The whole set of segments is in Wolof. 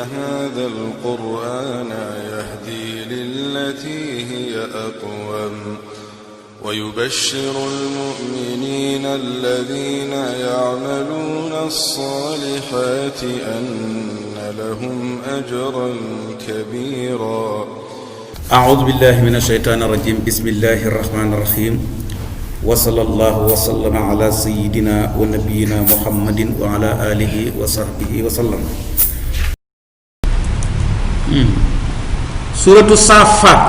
هذا القرآن يهدي للتي هي أقوم ويبشر المؤمنين الذين يعملون الصالحات أن لهم أجرا كبيرا. أعوذ بالله من الشيطان الرجيم. بسم الله الرحمن الرحيم. وصلى الله وسلم على سيدنا ونبينا محمد وعلى آله وصحبه وسلم. سورة الصافات.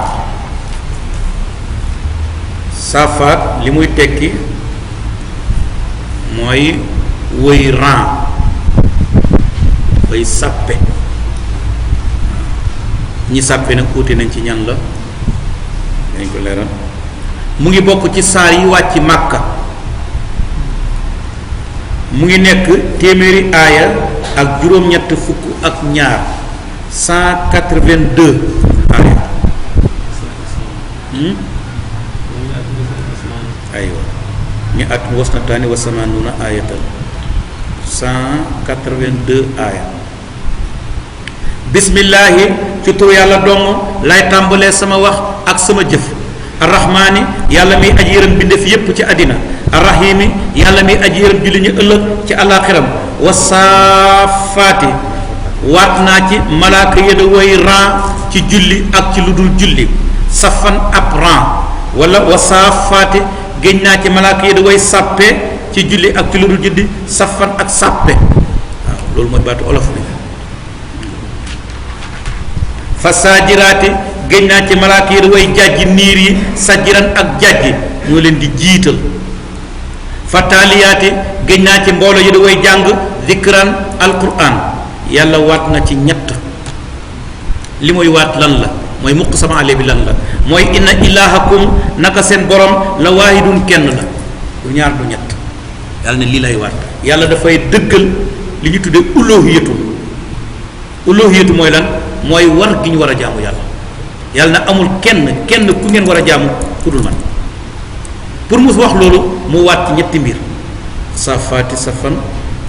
Safaat li muy tekki mooy wëy ran way sàppe ñi sàppe nag uute nañ ci ñan la dañ ko leeral. mu ngi bokk ci saar yi wàcc Màkka. mu ngi nekk téeméeri aaya ak juróom-ñett fukk ak ñaar 182 aaya. aywa ñu at wasnataani wa samaanuna ayatal 182 aaya. bismillaahi ci tur yàlla dong lay tàmbalee sama wax ak sama jëf. arrahmaani yàlla miy aji yërëm bindeef yépp ci àddina. arrahimi yàlla miy aji yërëm julli ñu ëllëg ci àllaaxiram. wasaafaati waat naa ci malaaka yëda woy ran ci julli ak ci lu dul julli. safan ab ran wala wasaafaati géñ naa ci malaaka yi da way sàppe ci julli ak ci lu dul julli. safan ak sàppe waaw loolu mooy baatu olof bi. fa saajiraati géñ naa ci malaaka yi da way jàjji niir yi sajjiran ak jàjji ñoo leen di jiital. fa taaliyaati géñ naa ci mbooloo yi da way jàng zikran alquran. yàlla waat na ci ñett. li muy waat lan la mooy muq sama ale bi lan la mooy inna ilahakum naka seen borom la waahidun kenn la du ñaar du ñett. yàlla ne lii lay waat. yàlla dafay dëggal li ñu tuddee uluhiyatu mooy lan mooy war gi ñu war a jaamu yàlla. yàlla na amul kenn ku ngeen war a jaamu ku dul man. pour mu wax loolu mu waat ci ñetti mbir. safaati safan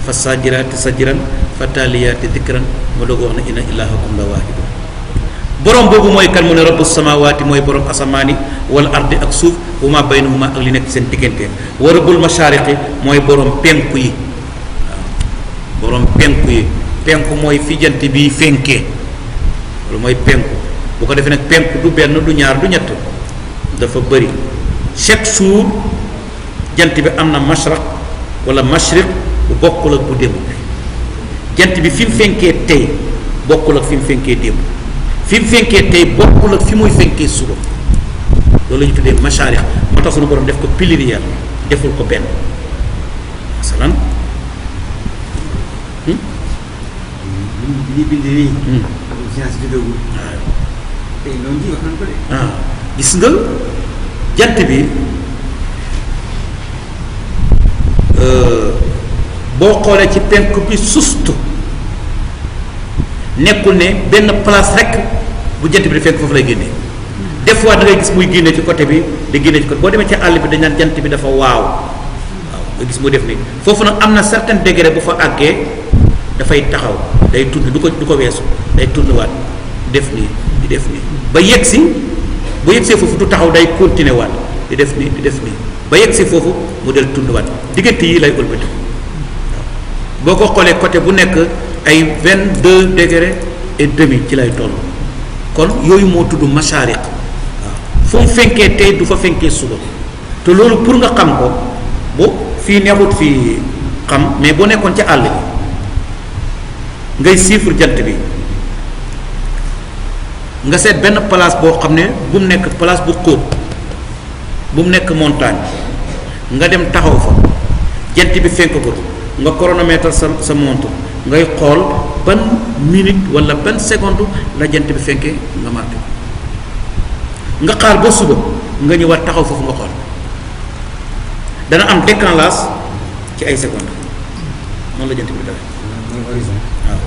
fa sajiraati sajiran fa taaliyaati dikran mu doog wax ne inna ilahakum la waahidun. borom boobu mooy kan mu ne rabbu samawaati mooy borom asamaani wala ardi ak suuf wa ma baynahuma ak li nekk seen diggante. wa rabbul mashaariqi mooy borom penku yi waaw borom penku yi. penku mooy fi jant bi fenkee loolu mooy penku. bu ko defee nag penku du benn du ñaar du ñett dafa bëri. chaque jour jant bi am na mashraq wala mashriq bu bokkul ak bu démb bi. jant bi fi mu fenkee tey bokkul ak fi mu fenkee démb. fi mu fenkee tey bokkul ak fi muy fenkee suba loolu la ñu tuddee masharix. moo tax suñu borom def ko pluriel deful ko benn. masalan li bind nii science vidéo tey noonu ji wax nañ ko de. gis nga jant bi boo xoolee ci penk bi sustu nekkul ne benn place rek bu jant bi di fenk foofu lay génne. des fois da ngay gis muy génne ci côté bi di génne ci côté boo demee ci àll bi dañ naan jant bi dafa waaw nga gis mu def nii. foofu nag am na certain degré bu fa àggee dafay taxaw day tourner du ko weesu day tourner waat def nii di def nii ba yegg si bu yegg see foofu du taxaw day continuer waat di def nii di def nii ba yegg si foofu mu del tourner waat diggante yi lay ëlbati. boo ko xoolee côté bu nekk ay 22 degré et demi ci lay toll. kon yooyu moo tudd mashaariq waaw fu mu fenkee tey du fa fenkee suba te loolu pour nga xam ko bu fii neexut fii xam mais boo nekkoon ca àll bi ngay chiffre jant bi nga seet benn place boo xam ne bu mu nekk place bu xóot bu mu nekk montagne nga dem taxaw fa jant bi fenk ko nga chronomètre sa montre ngay xool ban minute wala ban seconde la jant bi fenkee nga marqué nga xaar ba suba nga ñëwaat taxaw foofu nga xool dana am décalage ci ay secondes noonu la jant bi dawee. mooy horizon. waaw.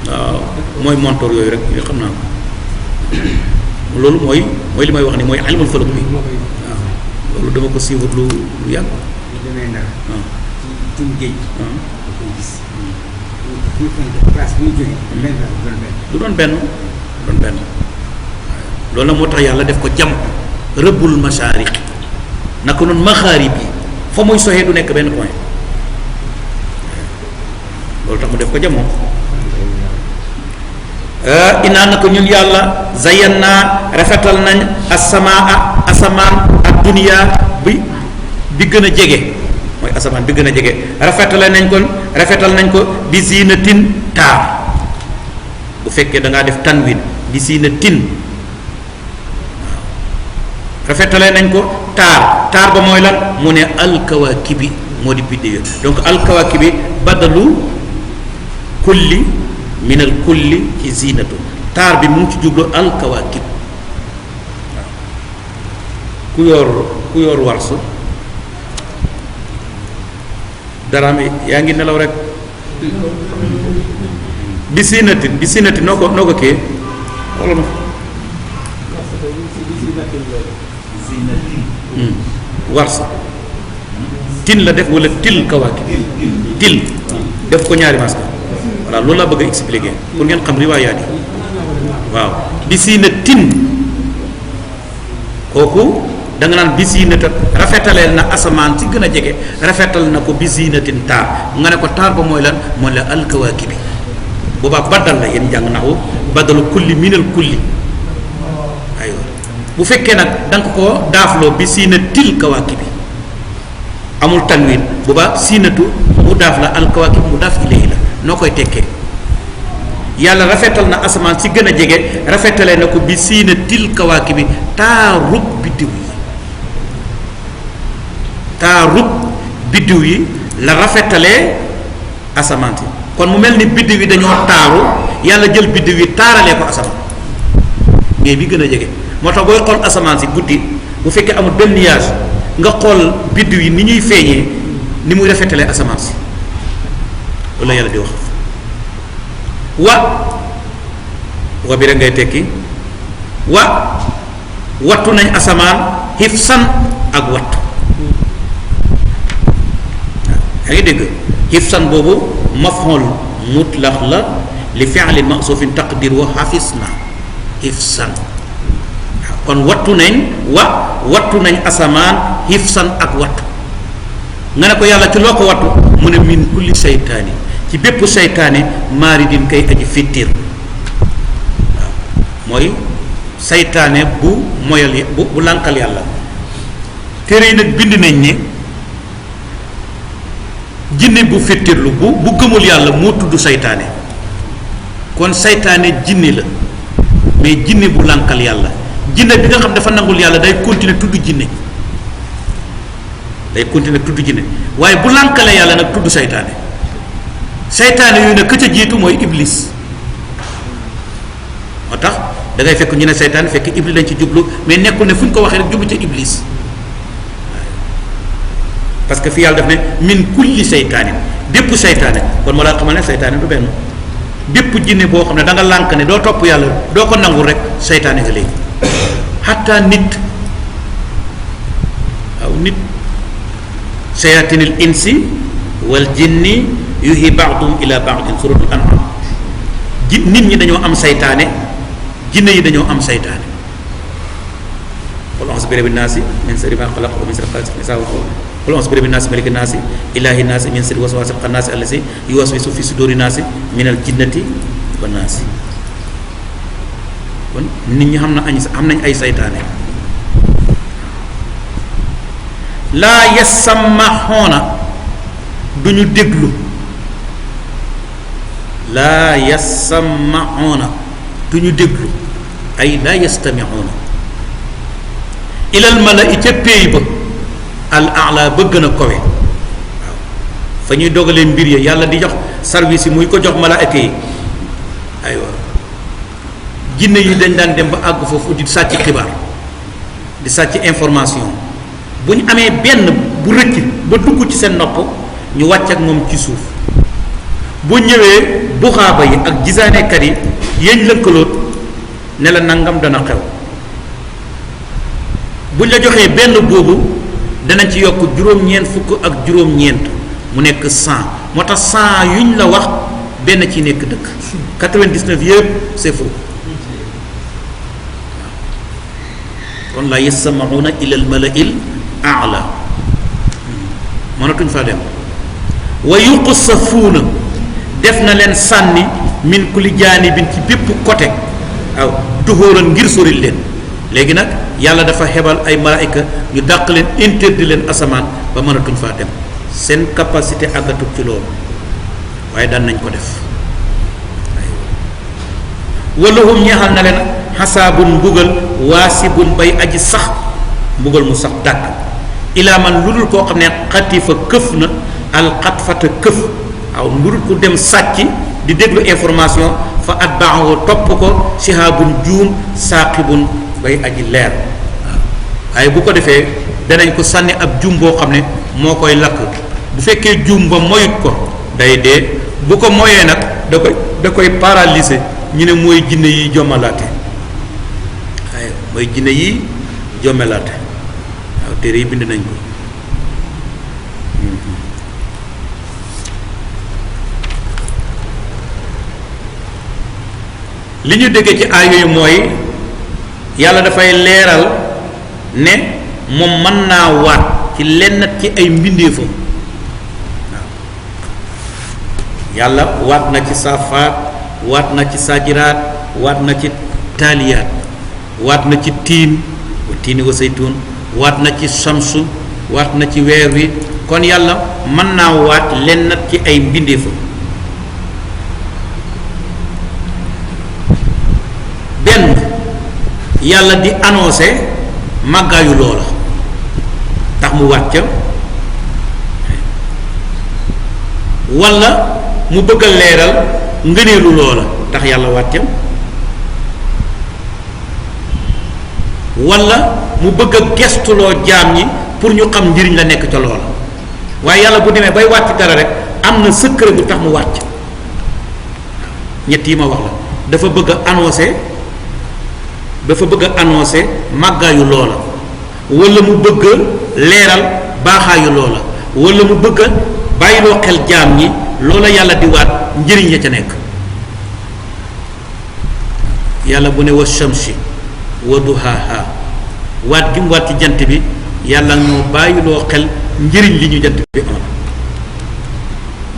waaw mooy montor yooyu rek yoo xam naa ko loolu mooy li may wax ni mooy ilmul falak bi waaw loolu dama ko suivre lu yàgg. ñu demee Ndar. waaw ci tund géej da koy gis ñu fekk place bi ñu jógee benn la du doon benn loolu moo tax yàlla def ko jam rëbbul mashaariq naka noonu maxaarib yi fa muy soxee du nekk benn point loolu tax mu def ko jamoo inaa na ko ñun yàlla zayan naa rafetal nañ asamaa asamaan ak duniya bi gën a jege mooy asamaan bi gën a jege rafetal nañ ko bi zinatin taar bu fekkee da ngaa def tanwin bi zinatin waaw rafetale nañ ko taar ba mooy lan mu ne alkawaakibi moo di biddew donc alkawaakibi badalu kulli minal kulli ci zinatu taar bi mu ngi ci jublu alkawaakib waaw ku yor warsu daraam yaa ngi nelaw rek bi sinati noo ko kii wala ma warsa tin la def wala til kawaakib til def ko ñaari maska voilà loolu laa bëgg a expliquer pour ngeen xam riwaayaat yi waaw bi sinatin kooku da nga naan bi sinata rafetaleel na asamaan si gën a jege rafetal na ko bi sinatin taar nga ne ko taar ba mooy lan mooy la alkawaakibi boobaa baddal la yéen jàng naxu baddalu kulli minal kulli aywa bu fekkee nag da nga ko daafloo bi sinatil kawaakibi amul tanwin boobaa sinatu mu daaf la alkawaakib mu daaf ilayhi la noo koy tekkee yàlla rafetal na asamaan si gën a jege rafetalee na ko bi sinatil kawaakibi taarub biddiw yi la rafetalee asamaan si kon mu mel ni biddiw yi dañoo taaru yàlla jël biddiw yi taaralee ko asamaan mais bi gën a jege moo tax booy xool asamaan si guddi bu fekkee amul benn nuage nga xool biddiw yi ni ñuy feeñee ni muy rafetalee asamaan si loolu la yàlla di wax wa bi rek ngay tekki wattu nañ asamaan hifsan ak wattu yaa ngi dégg hifsan boobu maf'ul mutlaq la li fi'lin ma'sufin taqdir wa hafisna hifsan kon wattu nañ asamaan hifsan ak wattu nga ne ko yàlla ci loo ko wattu mu ne min kulli seytaani ci bépp seytaane maaridin kay aji fittir waaw mooy seytaane bu moyal bu lànkal yàlla téere yi nag bind nañ ne jinne bu fittirlu bu gëmul yàlla moo tudd seytaane kon seytaane jinne la mais jinne bu lànkal yàlla jinne bi nga xam dafa nangul yàlla day continuer tudd jinne waaye bu lànkalee yàlla nag tudd seytaane seytaane yooyu nag ka ca jiitu mooy iblis moo tax da ngay fekk ñu ne seytaane fekk iblis lañ ci jublu mais nekkul ne fu ñu ko waxee rek jublu ca iblis parce que fi yàlla def ne min kulli seytaanin bépp seytaane kon moo laa xamal ne seytaane du benn bépp jinne boo xam ne da nga lànk ne doo topp yàlla doo ko nangul rek seytaane nga léegi xataa nit waaw nit shayatinil insi wal jinni yuhi ba'dum ila ba'din suratul an'am nit ñi dañoo am seytaane jinne yi dañoo am seytaane qul a'udhu bi rabbin naasi min sharri ma xalaq wa min sharri ghasiqin idha waqab qul a'udhu bi rabbin naasi malikin naasi ilahin naasi min sharri waswasil khannaasi allazi yuwaswisu fi suduri naasi minal jinnati wan naasi kon nit ñi am nañ ay seytaane laa yasammaxoona du ñu déglu laa yasammaxoona du ñu déglu ay laa yastamixoona ilal mala i ca péey ba al ala ba gën a kowe waaw fa ñuy dogalee mbir ya yàlla di jox service yi muy ko jox malaaka yi aywa jinne yi dañ daan dem ba àgg foofu di sàcc xibaar di sàcc information bu ñu amee benn bu rëcc ba dugg ci seen nopp ñu wàcc ak moom ci suuf bu ñëwee buxaaba yi ak gisaanekat yi yéen lënkaloot ne la nangam dana xew buñ la joxee benn boobu danañ ci yokk juróom-ñeent fukk ak juróom-ñeent mu nekk 100 moo tax 100 yuñ la wax benn ci nekk dëkk 99 yëpp c'est faux kon la yasma'una ila al mala'il a'la mënatuñ fa dem wa yuqsafuuna def na leen sànni min kulli jaanibin ci bépp côté waaw tuhóoran ngir soril leen léegi nag yàlla dafa xebal ay malaayika ñu dàq leen interdit leen asamaan ba mënatuñ faa dem seen capacité àggatut ci loolu waaye daan nañ ko def wala hum ñeexal na leen xasaabun mbugal waasibun bay aji sax mbugal mu sax dàkk ilaa man lu dul koo xam ne xatifa këf na alxatfata këf waaw lu dul ku dem sàcc di déglu information fa atbaahu topp ko sihaabun juum saaqibun bay aji leer waaye bu ko defee danañ ko sànni ab juum boo xam ne moo koy lakk bu fekkee juum ba moyut ko day dee bu ko moyee nag da koy paralyser ñu ne mooy jinne yi jommalaate waaye mooy jinne yi jommalaate waaw téere yi bind nañ ko li ñu déggee ci aay yooyu mooy yàlla dafay leeral ne moom mën naa waat ci lenn ci ay mbindeefam waaw yàlla waat na ci saafaat waat na ci saajiraat waat na ci taaliyaat waat na ci tiin wa tiini wa saytuun waat na ci samsu waat na ci weer wi kon yàlla mën naa waat lenn ci ay mbindeefam benn yàlla di annoncé màggaayu loola tax mu waat ca walla mu bëgg a leeral ngëneelu loola tax yàlla waat ca walla mu bëgg a gestuloo jaam ñi pour ñu xam njëriñ la nekk ca loola waaye yàlla bu demee bay waat ci dara rek am na secret bu tax mu waat ca ñett yi ma wax la dafa bëgg a annoncé màggaayu loola walla mu bëgg a leeral baaxaayu loola walla mu bëgg a bàyyiloo xel jaam ñi loola yàlla di waat njëriñ ya ca nekk yàlla bu ne wa shamsi wa duhaaha waat gi mu waat ci jant bi yàlla ñoo bàyyiloo xel njëriñ li ñu jant bi amal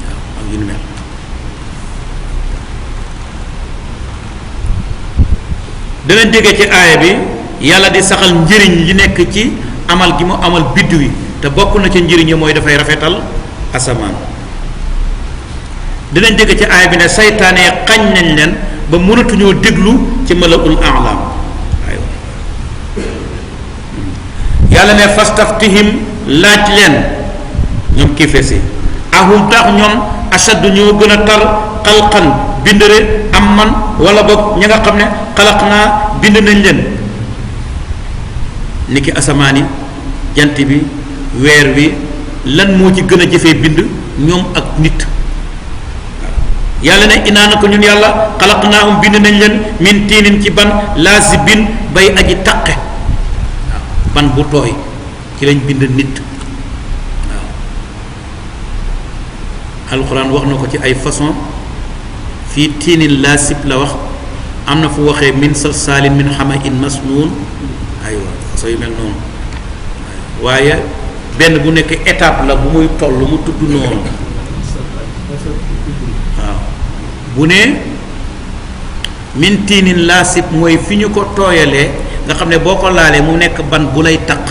waaw ak yu nu mel dana jóge ci aaya bi yàlla di saxal njëriñ li nekk ci amal gi mu amal biddu yi te bokk na ca njëriñ yi mooy dafay rafetal asamaan dinañ jóge ci aaya bi ne saytaane xañ nañ leen ba mënatuñoo déglu ci malaul a'lam aywa yàlla ne fastaftihim laaj leen ñoom kiifees yi ahum tax ñoom ashaddu ñoo gën a tar xalqan bindare am man wala boog ña nga xam ne xalaq naa bind nañ leen niki asamaan yi jant bi weer wi lan moo ci gën a jëfee bind ñoom ak nit yàlla ne inaa na ko ñun yàlla xalaq naahum bind nañ leen min tiinin ci ban laazibin bay aji taqe waaw ban bu tooy ci lañ bind nit waaw alxuraan wax na ko ci ay façon fii tiinin laasib la wax am na fu waxee min salsaalin min xamain masnuun aywa façon yu mel noonu waaye benn bu nekk étape la bu muy toll mu tudd noonu waaw bu ne min tiinin laasib mooy fi ñu ko tooyalee nga xam ne boo ko laalee mu nekk ban bu lay taq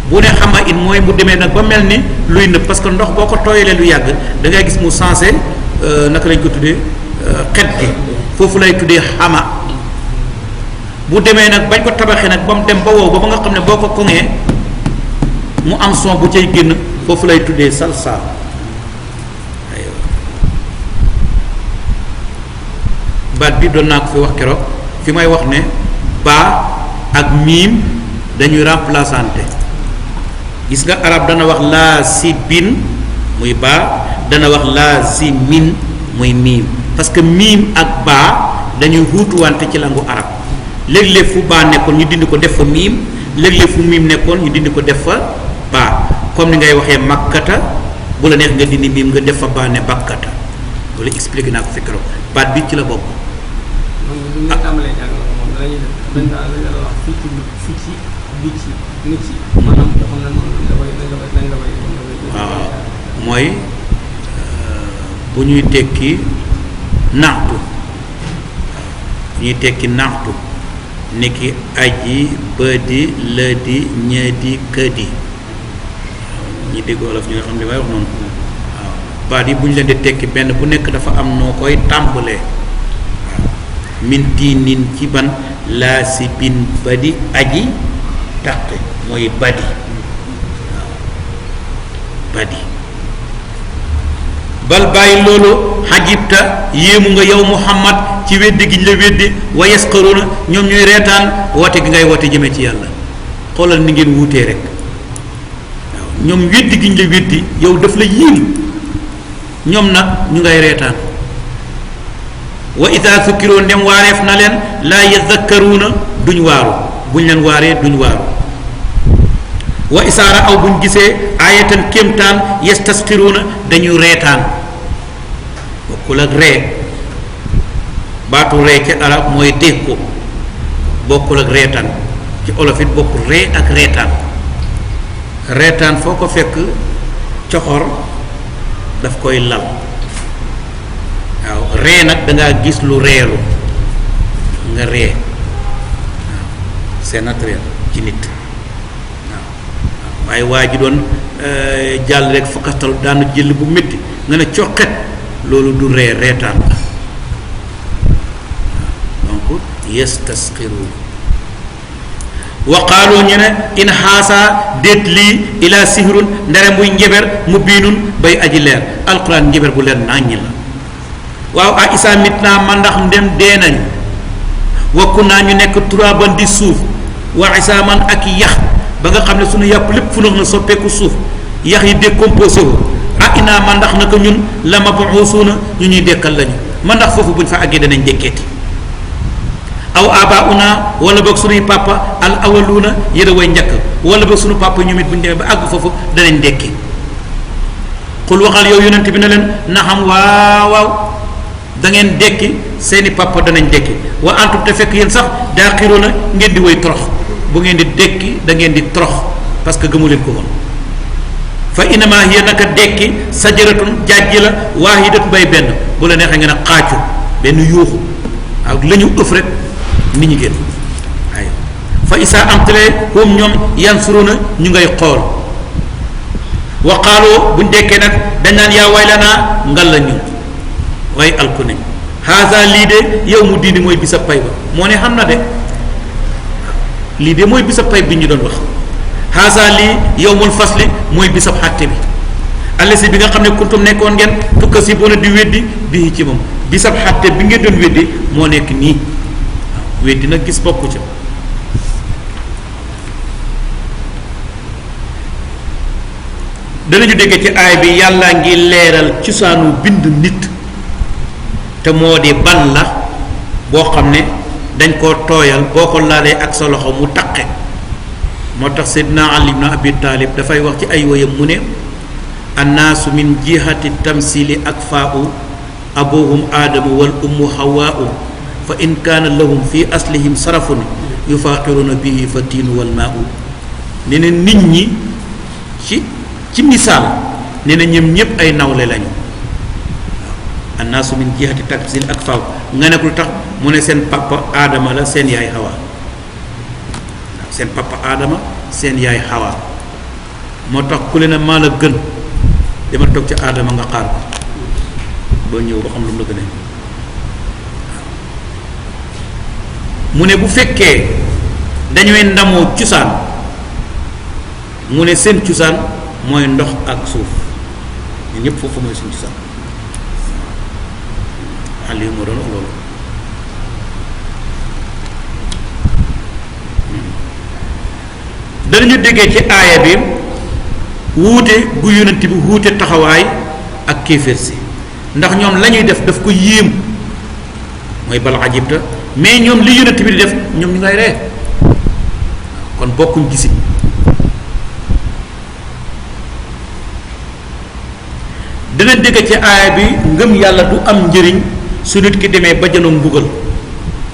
bu ne xama in mooy mu demee nag ba mel ni luy nëb parce que ndox boo ko tooyalee lu yàgg da ngay gis mu sensé naka lañ ko tuddee xet gi foofu lay tuddee xama bu demee nag bañ ko tabaxee nag ba mu dem ba wow ba nga xam ne boo ko koŋee mu am son bu cay génn foofu lay tuddee salsaal baat bi doon naa ko fi wax keroog fi may wax ne baa ak miim dañuy remplaçante gis nga arab dana wax laa si bin muy baa dana wax laa si min muy miim parce que miim ak baa dañuy xuutuwante ci langu arab léeg-léeg fu baa nekkoon ñu dindi ko def fa miim léeg-léeg fu miim nekkoon ñu dindi ko def fa baa comme ni ngay waxee makkata bu la neex nga dindi miim nga def fa baane bakkata loolu expliqué naa ko fi keroog baat bi ci la bokk. moom lu ñu tàmbalee jàng moom la ñuy def dañ la wax fii ci bi ci nit ci maanaam xam na moom lañ la koy waaw mooy bu ñuy tekki naxtu ñuy tekki naxtu niki aji bëdi lëdi ñeedi këdi ñi dégg wolof ñi nga xam ne may wax noonu waaw baat yi bu ñu leen di tekki benn bu nekk dafa am noo koy tàmbalee waaw min tiinin ci ban laa si bin badi aji taqe mooy badi waaw badi bal bàyyi loolu xajibta yéemu nga yow Muhammad ci weddi gi ñu la weddi wa yasqaruna ñoom ñuy reetaan woote gi ngay woote jëme ci yàlla xoolal ni ngeen wuutee rek waaw ñoom weddi gi ñu la weddi yow daf la yéem ñoom nag ñu ngay reetaan wa ida sukkiroo ndem waareef na leen laa yazakkaruuna duñ waaru buñ leen waaree duñ waaru wa isaara aw buñ gisee ayatan kéemtaan yastasxiruuna dañu reetaan bokkul ak ree baatu ree ci arab mooy dégg ko bokkul ak reetaan ci olof it bokkul ree ak reetaan reetaan foo ko fekk coxor daf koy lal waaw ree nag dangaa gis lu reelu nga ree waaw c'est naturel ci nit waaye waa ji doon jàll rek fakkastalu daanu jël bu métti nga ne coqet loolu du ree reetaan la donc yastasxiruun wa qaalu ñu ne in xaasa déet lii ila sihrun ndere muy njeber mu biinun bay aji leer alquran njeber bu leer nàññi la waaw a isa mit naa ma ndax ndem dee nañ wakku naa ñu nekk turaban di suuf wa isa man ak yax ba nga xam ne suñu yàpp lépp fu na soppeeku suuf yax yi décomposé wu ah inaa ma ndax naka ñun la mabuusuuna ñu ñuy dekkal lañu ma ndax foofu buñ fa àggee danañ dekkeeti aw abauna wala boog suñuy papa al awaluuna yëre way njëkk wala boog suñu papa ñu mit buñ demee ba àgg foofu danañ dekki xul waxal yow yonent bi ne leen naxam waaw da ngeen dekki seeni papa danañ dekki wa antum te fekk yéen sax daa xiroo na ngeen di way torox bu ngeen di dekki da ngeen di torox parce que gëmu leen ko woon fa inama hiya naka dekki sajaratun jàjji la waahidatun bay benn bu la neexee ngeen a xaacu benn yuuxu ak la ñu ëf rek nit ñi génn ay fa isaa amtalee hum ñoom yansuruna ñu ngay xool wa qaaloo buñ dekkee nag dañ naan yaa waylanaa ngal la ñu waaye alku nañ haasa lii de yow mu diini mooy bisa pay ba moo ne xam na de lii de mooy bisab pay bi ñu doon wax haasa lii yawmul fasli mooy bisab xàtte bi allasi bi nga xam ne kuntum nekkoon ngeen tukka si bona di weddi bii ci moom bisab xàtte bi ngeen doon weddi moo nekk nii waaw weddi nag gis bokku ca danañu dégg ci aay bi yàlla ngi leeral cosaanu bind nit te moo di ban la boo xam ne dañ koo tooyal boo ko laalee ak sa loxo mu taqe moo tax Seydina Ali ibn Abi Talib dafay wax ci ay woyam mu ne annaasu min jihati tamsili akfaau abuhum aadamu wal ummu hawaau fa in kaana lahum fi aslihim sarafun yufaqiruna bihi fa tiinu wal maau ne na nit ñi ci misaal ne na ñoom ñëpp ay nawle lañu annaasu min jihati tamsil akfaau nga ne ko lu tax mu ne seen papa aadama la seen yaay xawa seen papa aadama seen yaay xawa moo tax ku leen a maa la gën dama toog ci aadama nga xaar ko ba ñëw ba xam lu mu la gënee mu ne bu fekkee dañuy ndamoo cosaan mu ne seen cosaan mooy ndox ak suuf ñun ñëpp foofu mooy suñu cosaan Ali moo doon wax loolu danañu déggee ci aaya bi wuute gu yonent bi wuute taxawaay ak kéeféer si ndax ñoom la ñuy def daf ko yéem mooy bal ajibta mais ñoom li yonent bi di def ñoom ñu ngay ree kon bokkuñ gisit dana dégg ci aaya bi ngëm yàlla du am njëriñ su nit ki demee ba janoom mbugal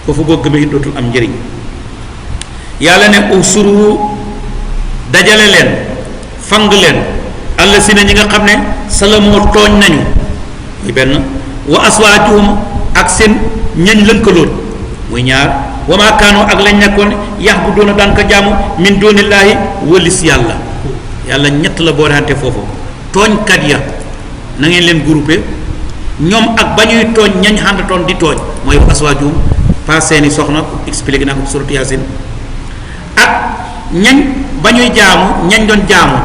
foofu boo gëmee dootul am njëriñ yàlla ne usuru dajale leen fang leen alla si na ñi nga xam ne salamoo tooñ nañu muy benn wa aswaajuhum ak seen ñañ lënkaloon muy ñaar wa maa kaanoo ak lañ nekkoon yax bu doona daan ko jaamu min doonillaahi wëlis yàlla yàlla ñett la boo daante foofu tooñkat ya na ngeen leen groupé ñoom ak ba ñuy tooñ ñañ xàndatoon di tooñ mooy wa aswaajuhum pas seeni soxna expliqué naa ko ci suratu Yaasin ak ñañ ba ñuy jaamu ñañ doon jaamu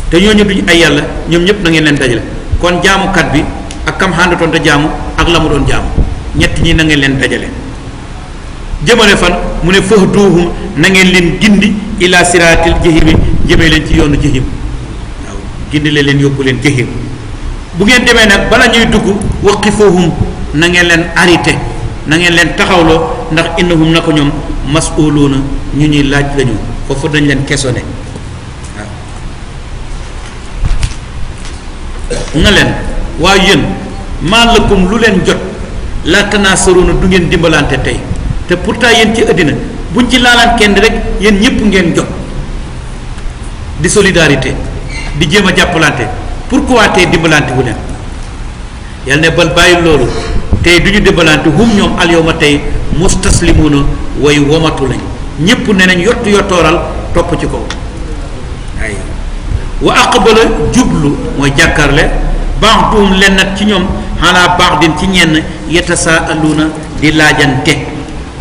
te ñooñu duñ ay yàlla ñoom ñëpp na ngeen leen dajale kon jaamukat bi ak kam xàndatoon te jaamu ak la mu doon jaamu ñett ñi na ngeen leen dajale jëmale fan mu ne fahduhum na ngeen leen gindi ila siraatil jahimi jëmee leen ci yoonu jahim waaw gindi leen yóbbu leen jahim bu ngeen demee nag bala ñuy dugg waqifuhum na ngeen leen arrêté na ngeen leen taxawloo ndax innahum na ko ñoom mas'uluuna ñu ñuy laaj lañu foofu dañ leen questionné waaw nga leen waaye yéen maa lakum lu leen jot la tanaasaruuna du ngeen dimbalante tey te pourtant yéen ci àddina buñ ci laalaan kenn rek yéen ñëpp ngeen jot di solidarité di jéem a jàppalante pourquoi tey dimbalante wu leen yàlla ne bal bàyyi loolu tey du ñu dimbalante hum ñoom alyawma tey mustaslimuuna way womatu lañ ñëpp ne nañ yottu yottooral topp ci kaw ay wa aqbala jublu mooy jàkkaarle ba'duhum leen nag ci ñoom xalaa ba'din ci ñenn yatasaaluuna di laajante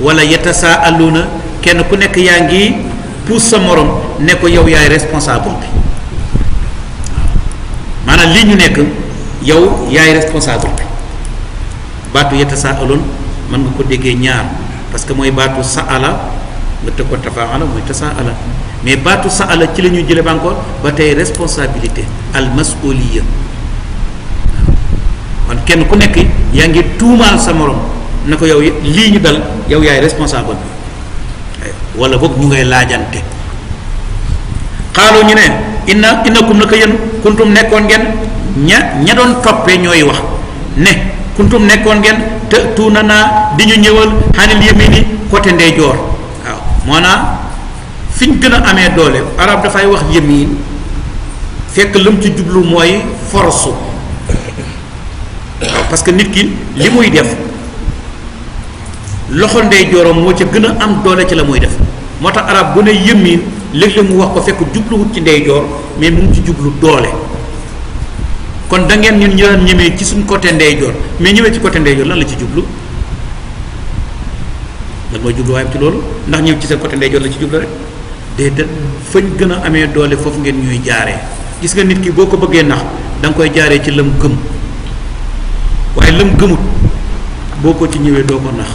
wala yatasaaluuna kenn ku nekk yaa ngi puus sa morom ne ko yow yaay responsable bi maanaam lii ñu nekk yow yaay responsable bi baatu yatasaaluun mën nga ko déggee ñaar parce que mooy baatu saala nga teg ko tafaala mooy tasaala mais baatu saala ci la ñuy jële ba encore ba tey responsabilité al masuliya kon kenn ku nekk yaa ngi tuumaal sa morom na ko yow lii ñu dal yow yaay responsable bi wala boog ñu ngay laajante xaaloo ñu ne innakum naka yéen kuntum nekkoon ngeen ña doon toppee ñooy wax ne kuntum nekkoon ngeen te tuuna naa di ñu ñëwal xanil yamini côté ndeyjoor waaw maanaam fi ñu gën a amee doole arab dafay wax yamin fekk lam ci jublu mooy force waaw parce que nit ki li muy def loxo ndeyjooram moo ca gën a am doole ci la muy def moo tax arab bu ne yamin léeg-léeg mu wax ko fekk jubluwut ci ndeyjoor mais mu ngi ci jublu doole kon da ngeen ñun ñëwaan ñemee ci suñ côté ndeyjoor mais ñëwee ci côté ndeyjoor lan la ci jublu lan mooy jublu waaye ci loolu ndax ñëw ci seen côté ndeyjoor la ci jublu rek déedéet fañ gën a amee doole foofu ngeen ñuy jaaree gis nga nit ki boo ko bëggee nax da nga koy jaaree ci lam gëm waaye lam gëmut boo ko ci ñëwee doo ko nax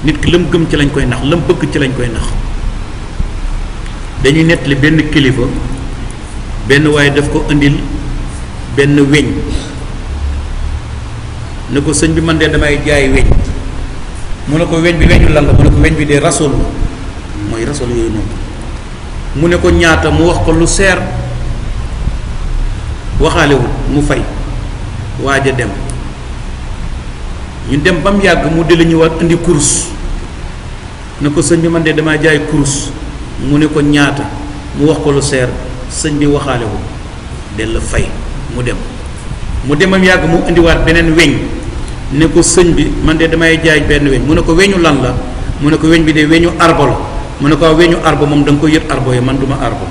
nit ki lam gëm ci lañ koy nax lam bëgg ci lañ koy nax dañuy nettali benn kilifa benn waaye daf ko indil benn weñ ne ko sëñ bi man de damay jaay weñ mu ne ko weñ bi weñu lan la mu ne ko weñ bi de rasul mooy rasul yooyu noonu mu ne ko ñaata mu wax ko lu seer waxaalewul mu fay waaj a dem ñu dem ba mu yàgg mu di la ñëwaat indi kurus ne ko sëñ bi man de damay jaay kurus mu ne ko ñaata mu wax ko lu seer sëñ bi waxaalewul del la fay mu demam yàgg mu indiwaat beneen weñ ne ko sëñ bi man de damay jaay benn weñ mu ne ko weñu lan la mu ne ko weñ bi de weñu arbo la mu ne ko weñu arbo moom da nga ko yët arbo yi man duma arbo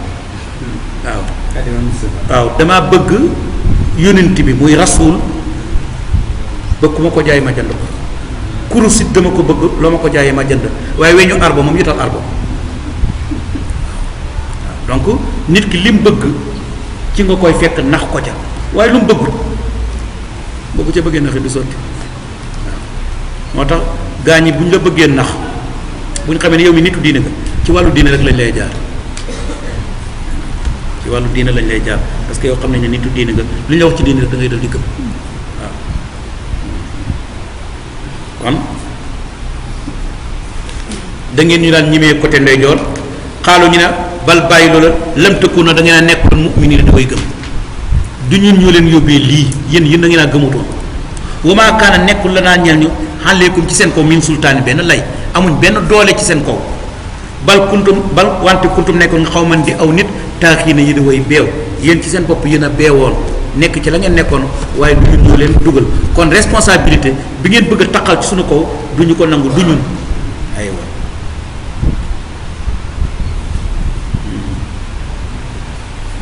waaw damaa bëgg yonent bi muy rasul bëgg ku ma ko jaay ma jënd ko kurus it dama ko bëgg loo ma ko jaayee ma jënd waaye weñu arbo moom yëtal arbo donc nit ki lim bëgg ci nga koy fekk nax ko ca waaye lu mu bëggul boobu ca bëggee naxi du sotti waaw moo tax gaa ñi bu ñu la bëggee nax bu ñu xamee ne yow mi nitu diine nga ci wàllu diine rek lañ lay jaar ci wàllu diine lañ lay jaar parce que yow xam nañ ne nitu diine nga lu ñu la wax ci diine rek da ngay dal di gëm waaw kon da ngeen ñu daan ñimee côté ndeyjoor xaalu ñu ne bal bàyyi loola lam tëkku na da ngeen a nekkoon mu'miniin da koy gëm du ñun ñoo leen yóbbee lii yéen da ngeen a gëmutoon wa maa kaana nekkul la naa ñeel ñu xaleekum ci seen kaw min sultaani benn lay amuñ benn doole ci seen kaw bal wante kuntum nekkoon nga xaw man di aw nit taaxii na yi di way beew yéen ci seen bopp yéen a beewoon nekk ci la ngeen nekkoon waaye du ñun ñoo leen dugal kon responsabilité bi ngeen bëgg a taqal ci suñu kaw du ñu ko nangu du ñun aywa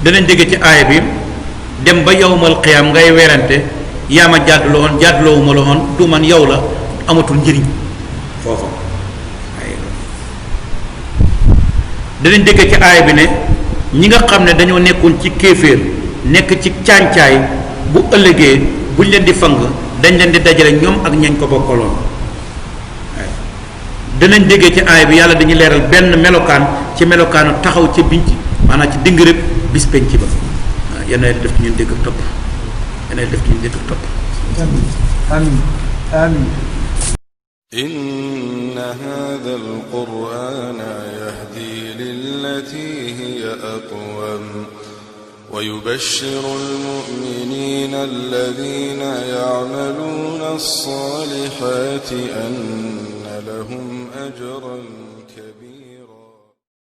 danañ dégg ci aaya bi dem ba yawmal qiyaam ngay werante yaa ma jàdduloo woon jàdduloowuma la woon du man yow la amatul njëriñ foofa aywa danañ dégg ci aaya bi ne ñi nga xam ne dañoo nekkoon ci kéeféer nekk ci càncaay bu ëllëgee buñ leen di fang dañ leen di dajale ñoom ak ñañ ko bokkaloon waaye danañ déggee ci aay bi yàlla dañuy leeral benn melokaan ci melokaanu taxaw ca binc maanaam ci ding rëb bis penc ba waaw yal na def ci ñun dégg ak topp yal na def ci ñun dégg ak topp amiin amiin إن هذا القرآن يهدي للتي هي أقوم ويبشر المؤمنين الذين يعملون الصالحات أن لهم أجرا كبيرا